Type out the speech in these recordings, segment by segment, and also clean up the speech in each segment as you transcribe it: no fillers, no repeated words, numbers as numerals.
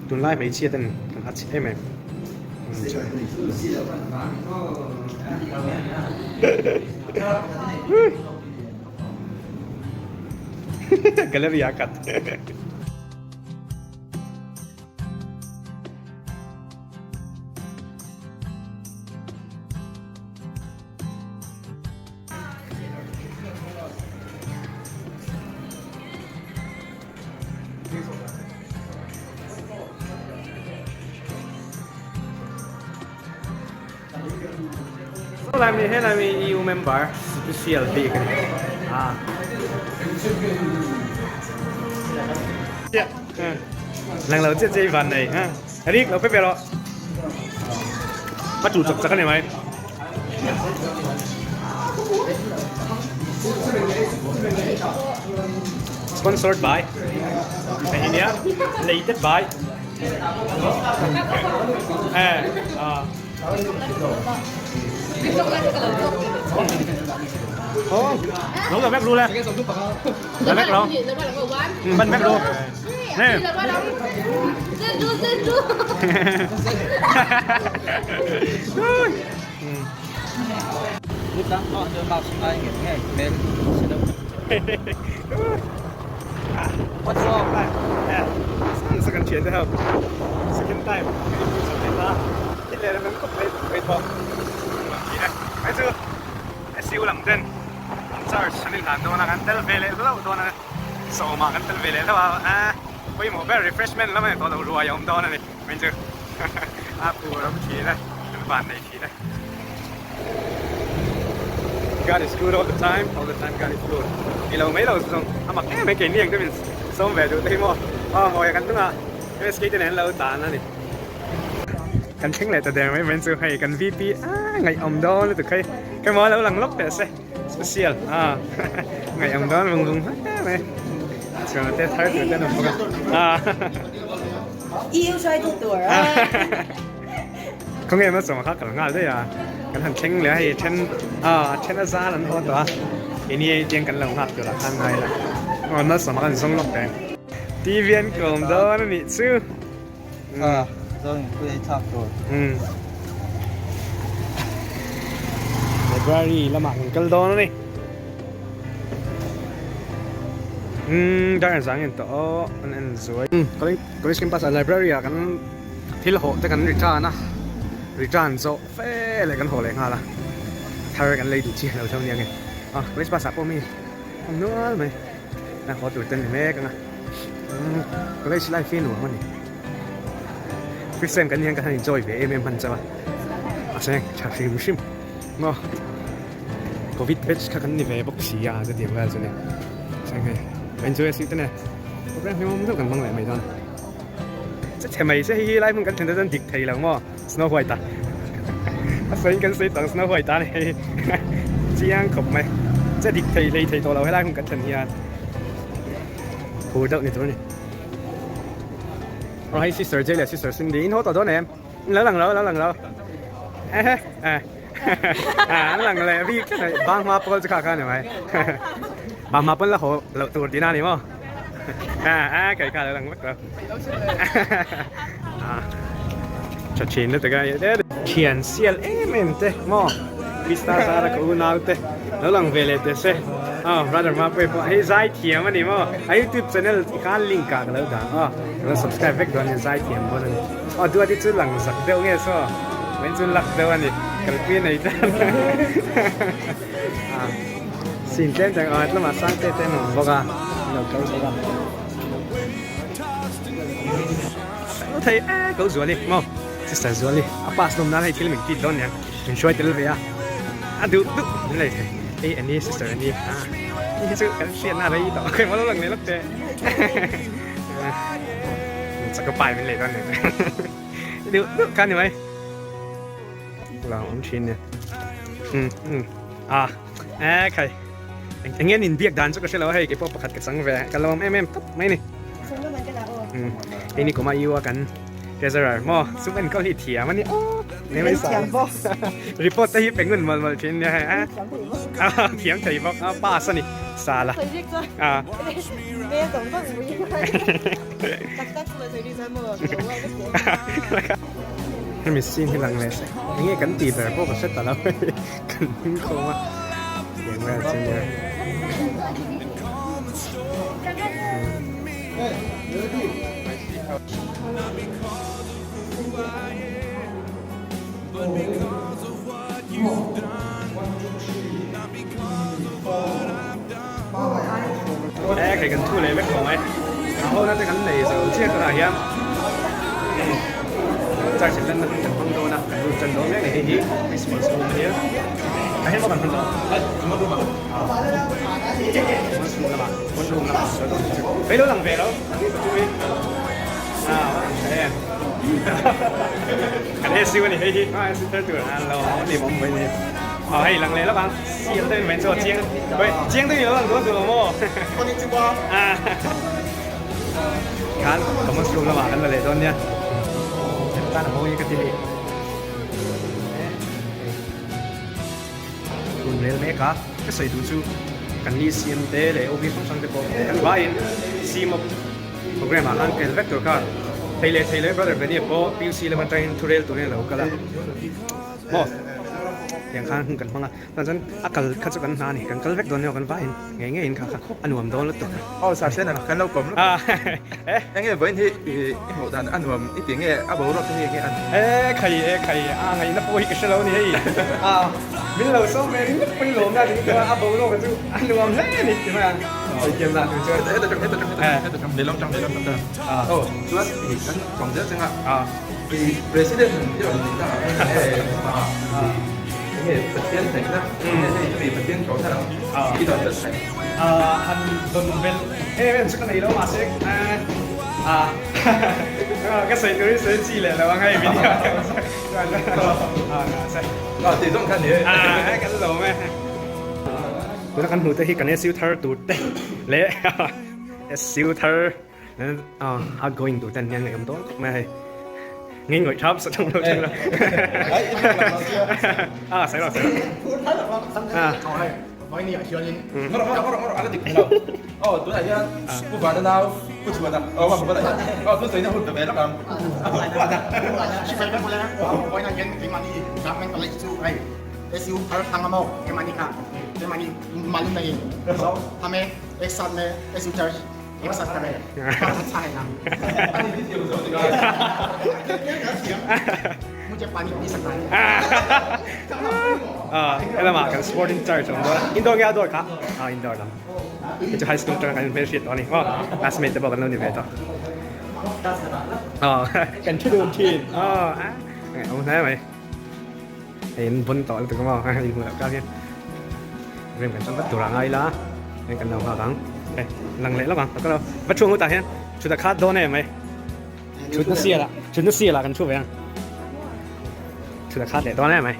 Tunlai hmeichhia ten kan at chhe em em. Gallery ah kat. Lai mi helai mi EU member special bik a ni a. Lang lo chiah chiah i van nei ha. Rik lo pe pe rawh. A tu chak chak a ni mai. Sponsored by Hei hi nia Lated by Eh ah. Oh, lo là vek ru le. Là vek lo. Ban vek ru. Nè. Second thian te ho second time hei chu SU lam ten charge an inhlan dawn a kan tel ve leh hlauh dawn a sawmah kan tel ve leh hlauh a a pawimawh ber refreshment lam a ni tawh lo ruai a awm dawn a ni hei chu a phur awm thin a kan van nei thin a. God is good all the time, all the time God is good. Ni lo mai lo zawng a mak em mai keini ang te min sawm ve duh te hi maw aw mawi a kan hnungah MSK te nen an lo tan a ni. Kan thleng leh ta der mai mai chu hei kan VP a ngaihawm dawn lutuk hei hei maw lo lang lawk teh se special a ngaihawm dawn vung vung hle mai chuan te thar tur te an awm bawk a. EU hruaitu tur a. Khawnge hma sawm kha kal nghal daih a kan han thleng leh a hei then a then a zal an haw tawh a keini hei tiang kan lo nghak tur ah khan ngai la aw malsawm ah khan zawng lawk teh TV an kawm dawn a nih chu a zawng in pui thlak tur um library lamah kan kal dawn a ni um dar an zang in tawh aw an en zuai um college campus ah library ah kan Thil hawh te kan return a, return zawh fe leh kan haw leh nghal a, thar kan lei duh chiah lo theuh nia nge. A police bus ah pawh mi awm nual mai, a haw tur te an ni mek ang a, umm college life hi nuam a ni. Christian kan ni hian kan han enjoy ve em em hman chauh a, mahse tha hrim hrim maw covid batch kha kan ni ve bawk si a chutiang vel chu ni. Mahse hei enjoy a si te nen program hlimawm deuh kan hmang leh mai dawn. Che chhe mai se hei hi lai hmun kan thlen te chuan dik thei lo maw snow white a a sawiin kan sawi tawh ang snow white a ni hei chiang khawp mai che dik thei hlei thei tawh lo helai hmun kan thlen hian phur deuh ni tur a ni aw hei sister Jay leh sister Cindy in haw tawh dawn em in lo lang lo lo lang lo ehe eh an lang leh bik tlat mai bang hma pawl chu kha kha a ni mai bang hma pawn la haw loh tur tihna a ni maw. A kai kha lo lang vek lo. Tha thin lutuk a thian sial em em te maw Krista zara ka unau te lo lang ve leh teh se aw brother Mapui pawh hei zai thiam a ni maw a youtube channel kha link ah ka lo dah aw ka lo subscribe vek dawn a ni zai thiam bawn a ni aw duati chu lang zak deuh nge saw vawiin chu lak deuh a ni kalpui a nei tan Sin tlem tlem a tlama sang te te an awm bawk a an lo kal bawk a. thei e ko Zuali maw sister Zuali a pass nawm nan hei thil min feed dawn nia min hruai tel ve a a duh duh min lei thei hei ani sister ani a hei hi chu kan hriatna a rei tawh khawi maw lo lang leh lawk teh chak a pai min lei dawn nia duh duh kha ni mai la awm thin nia um um a e khai eng nge nin biak dan chu ka hre lo a hei keipawh pakhat ka chang ve ka lawm em em tawp mai ni hei ni kuma iu a kan treasurer maw sum enkawl hi thiam a ni aw report te hi pe ngun mawlh mawlh thin nia hei a thiam thei bawk a pass a ni sala a Hemi scene hi lang leh se enge kan tih ber pawh ka hre ta lo kan hming khawm a tiang vel chu nia. E kei kan thu leh vek tawh mai a ho na te kan nei zo chiah tunah hian charge in lanna kan hmang dawn a kan lut tan dawn mek a ni hei hi Christmas room a nia a heng maw kan hman dawn Christmas room lamah one room lamah kan sawi dawn chu hei lo lang ve lo a tha em kan SU a ni hei hi a SU thar tur a lo awm ni awm mai ni aw hei lang leh lawk ang sial te mai chu a chiang oi chiang te ni lo lang dawn tur lo maw konnichiwa khan common room lamah kan la leh dawn nia tan a mawi ka ti ni Tun rel mek a, ka sawi duh chu kan ni CM te leh OB hrang hrang te pawh kan vaiin CM op program ah khan tel vek tur kha thei leh thei leh brother Benny pawh PUC lam atangin thu rel turin a lo kal a maw tiang khan hun kan hmang a chuan chuan a kal kha chu kan hna a ni kan kal vek dawn nia kan vaiin ngei ngeiin kha kha a nuam dawn lutuk. Aw sir Sena kan lo kawm lutuk. Enge vawiin hi i hmuh dan a nuam i ti nge a boruak te hi enge an. E khai e khai a ngaihna pawh hi ka hre lo a ni hei a min lo sawm ve ringawt pawhin lawm na ringawt a boruak chu a nuam hle a ni ti mai ang sawi thiam lah tur chuan. Heta tang heta tang heta tang lehlam tang lehlam tang aw chuan i kan kawm zel changa i president i rawn nih takah hian enge Pathian hnaihna enge hei chumi Pathian kohna lam i dawn belh theih. Han dawn belh em em chu ka nei lo mahse ka sawi turin sawi chi leh lo ang hei video ah tih zawng kha ni e kan lawm e tuna kan hmuh te hi kan SU thar tur te leh SU thar outgoing tur ten hian ngaihawm dawn khawp mai a hei ngei ngawih thap sa thang lo thang lo a sawi lo sawi lo Vawinia hianin Ngawrh ngawrh ngawrh ngawrh a la dik thei lo. Aw tunah hian Pu Vana nau Pu Chhuana aw a bulah hian aw chu sawina hun pe ve lawk ang. Huana Sipai kan bula vawiina hian keimahni Government College chu hei SU thar thlang a maw keimahni kha keimahni malin na in so hame ek sat me SU charge ek sat kare tha hai na. Helamah kan sport in charge awm dawn a, indoor nge outdoor kha? Ah indoor lam. Hei chu high school atanga kan inhmelhriat tawh a ni maw? Classmate te pawh kan lo ni ve tawh. Aw kan thu dun thin aw a awm hle mai. Hei an vawn tawh lutuk a maw inhmuh loh kar hian rem kan chang vat tur a ngai la hei kan lo nghak ang hei lang leh lawk ang ka lo va thu ang u tah hian chutah khat dawn em mai. Thutna sial ah thutna sial ah kan thu ve ang thut a khat leh dawn em mai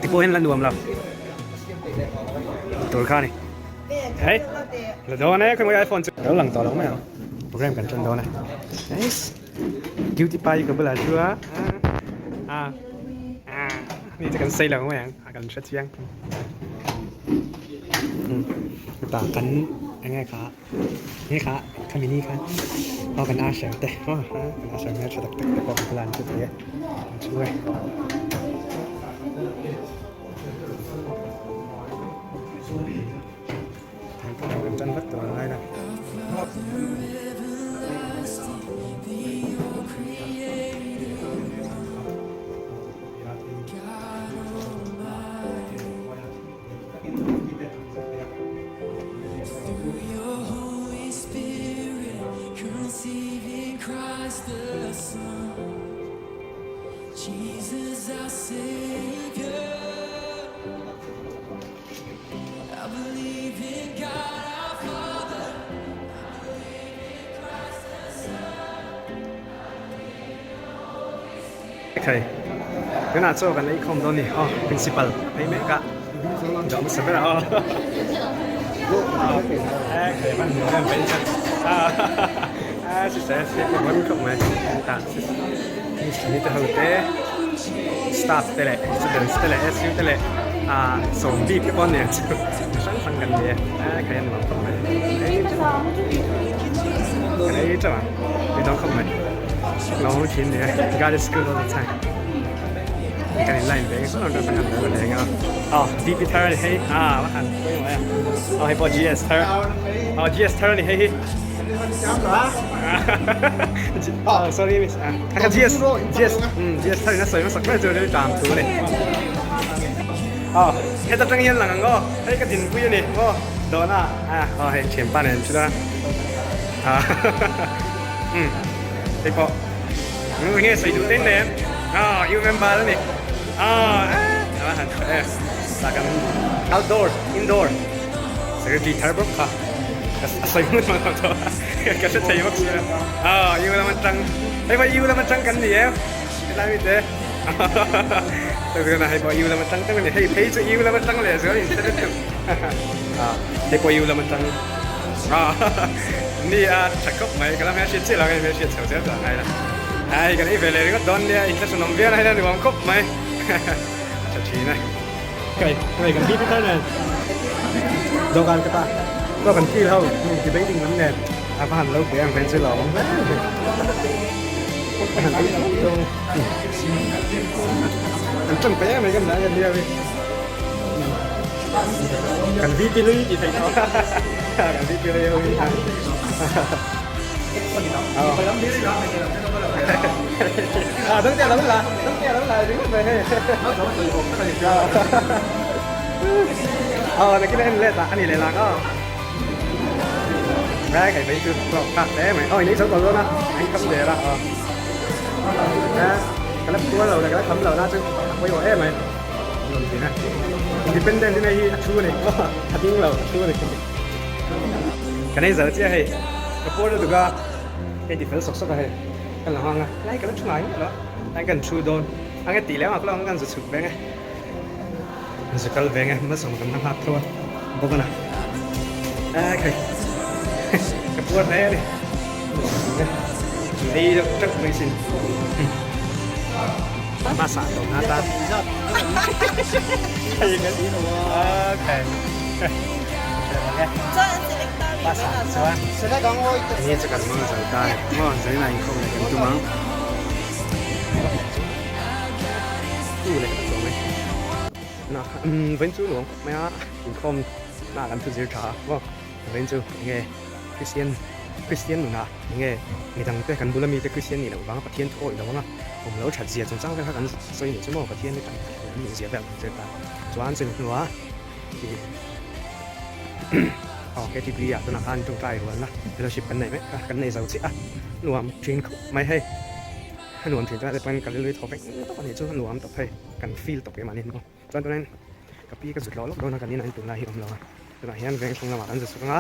ti pawh hian la nuam lo tur kha ni hei la dawn e khawi iphone chu lo lang tawh lo mai ang program kan tan dawn e nice duty pa hi ka bulah thu a a a ni chu kan sei lo mai ang a kan hre chiang tah kan enge kha He kha khami ni khan aw kan usher te maw kan usher hmeltha tak tak te pawh kan bulah an thu thei a an thu e. Kan tan vat tur a ngai lo. Thei tunah chaw kan ei khawm dawn ni aw principal phei mek a dawh hmasa ber a aw staff te leh students te leh SU te leh ah sawm bik te pawh an ni ang chu hrang hrang kan ni e khai an nuam khawp mai kan ei teuh ang ei dawn khawp mai lo thin ni e God is good all the time kan in line ve sawn ang kan han leng a aw DP thar ani hei ah a han pawimawh e aw hei pawh GS thar aw GS thar ani hei hi Oh, sorry miss. Ah, kha GS GS GS thar ina sawi hmasak ber chu rilru tang thu ani. Oh, heta tang hian lang ang aw. Hei ka dinpui ani. Aw, dawhna. Ah, aw hei thianpa nen chu la. Ah. Hei pawh. Nge sawi duh teng nen. Ah, you member ani. Ah, ah, han eh. Kan outdoor, indoor. Secretary thar bawk kha. A sawi hmun hmang lo tawh ka hre thei bawk sia aw U lam atang hei pawh U lam atang kan ni em helai mi te tuna hei pawh U lam atang tak ani hei phei chu U lam atang leh zual in hre lutuk hei pawh U lam atang ni a tha khawp mai ka la hmel hriat chiah lo hmel hriat chho zel tawh a ngai la ai kan ei ve leh ringawt dawn nia inthlahrunawm viau na hian a nuam khawp mai a tha thin a. Kai kai kan bik thar nen dawhkan ka ta to kan kil ho debating lam nen a va han lo pui ang ven chu lo awm hle mai an tang pe mai kan la kan nia kan VP lui ti thei tawh kan VP lui ho hi À, đứng tiền lắm là, đứng tiền lắm là đứng về đây. Ờ, này cái này lên là anh này là có. Ra cái mấy chữ lọc tạt đấy mày. Ôi, lấy số còn luôn á. Anh không để là. Ờ. Ra, cái lớp tua rồi là cái thấm rồi ra chứ. Quay vào em mày. Independent này hi thu này. Thật nhưng là thu này. Cái này giờ chưa hay. Cái phố đó được à. Cái thì phải sọc sọc hay. Kan la hmang a, lai ka la thu ngai miah lo a, tlai kan thu dawn a nge tih leh ang kan zu chhuk veng e, kan zu kal veng e, hmasawm kan la nghak tho a bawk a na a khai ka puar hle a ni ei deuh teuh mai sin hmasa tawh na ta okay Pasal chuan enge chu kan hmang zo ta a ni maw zaina inkhawm leh kan tum ang tu leh ka chuang mai na vawiin chu nuam khawp mai a inkhawm na kan thu zir tha a maw vawiin chu enge Christian Christian nunah enge midang te kan bula mite Christian nih loh vanga Pathian thu awih lo anga awm lo that zia chungchang vel kha kan sawi nih chu maw Pathian hi kan nih zia vel kan zir ta chuan chumi hnuah Aw KTP ah tunah khan tawngtai rualna fellowship kan nei mek a kan nei zo chiah a nuam thin khawp mai hei a nuam thin chuan pawn ka rilru thaw vek tawp a nih chu a nuam tawp hei kan feel tawp em ani maw chuan tunin ka pi ka zut lawk lawk dawn a kan inah hian tunlai hi a awm lo a tunah hian veng chhung lamah kan zut chhuk ang a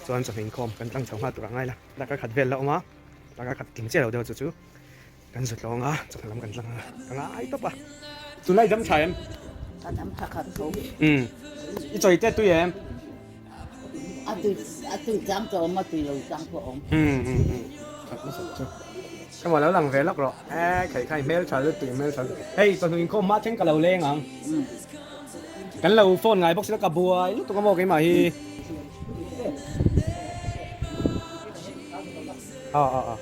chuan chawhmeh inkhawm kan tlang chho nghal tur a ngai la darkar khat vel la awm a darkar khat tling chiah lo deuh chu chu. Kan zut lawng a, chawhnu lam kan tlang a, ka ngai tawp a. Tunlai dam tha em? A dam tha khat tho. Umm. I chawi te tui em? A tui a tui chang chu a awm a, tui lo chang pawh a awm. Umm umm umm. That hmasa chu. Ka maw lo lang ve lawk rawh. E khai khai hmel tha lutuk hmel tha lutuk. Hei chawhnu inkhawm hma thleng ka lo leng ang. Kan lo phone ngai bawk si lo ka buai lutuk a maw keimah hi. Aw aw aw.